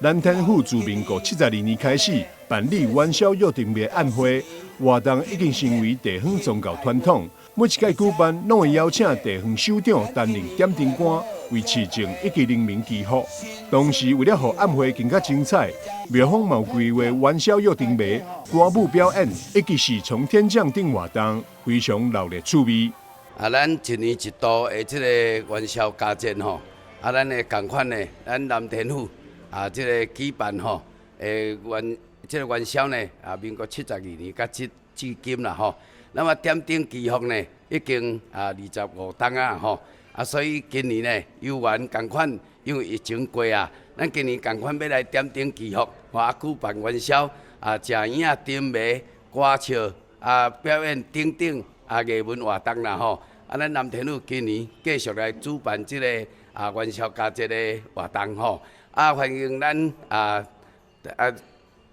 南天府自民國72年開始辦理元宵躍燈謎暗會活動，已經成為地方宗教傳統。每一屆舉辦，攏會邀請地方首長擔任點燈官，為市政以及人民祈福。同時，為了予暗會更加精彩，廟方嘛有規劃元宵躍燈謎、歌舞表演以及喜從天降等活動，非常熱鬧趣味。啊，咱一年一度的這个元宵佳節吼，啊，咱的仝款呢，咱南天府。啊，這个舉辦吼，這个元宵呢，啊，民國72年佮至今啦吼。那麼點燈祈福呢，已經啊25冬啊吼。啊，所以今年呢，猶原仝款，因為疫情過啊，咱今年仝款欲來點燈祈福，啊，舉辦元宵，啊，食圓仔、燈謎、歌笑啊，表演等等啊，藝文活動啦吼。啊，咱南天府今年繼續來主辦這個啊元宵佳節的活動吼。啊，歡迎咱啊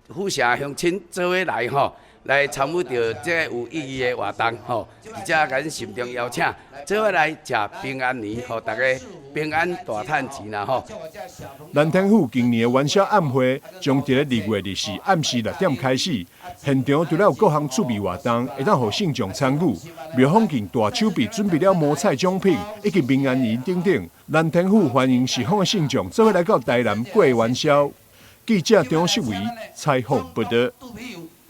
府城鄉親做伙來吼，來參與著這个有意義的活動吼。佇遮共恁慎重邀請，做伙來食平安暝，予大家平安大趁錢啦吼。南天府今年的元宵暗會將佇咧2月24暗時6點開始，現場除了有各項趣味活動，會當予信眾參與。廟方更大手筆準備了摸彩獎品以及平安魚等等。南天府歡迎四方的信眾做伙來到台南過元宵。記者張世維採訪報導。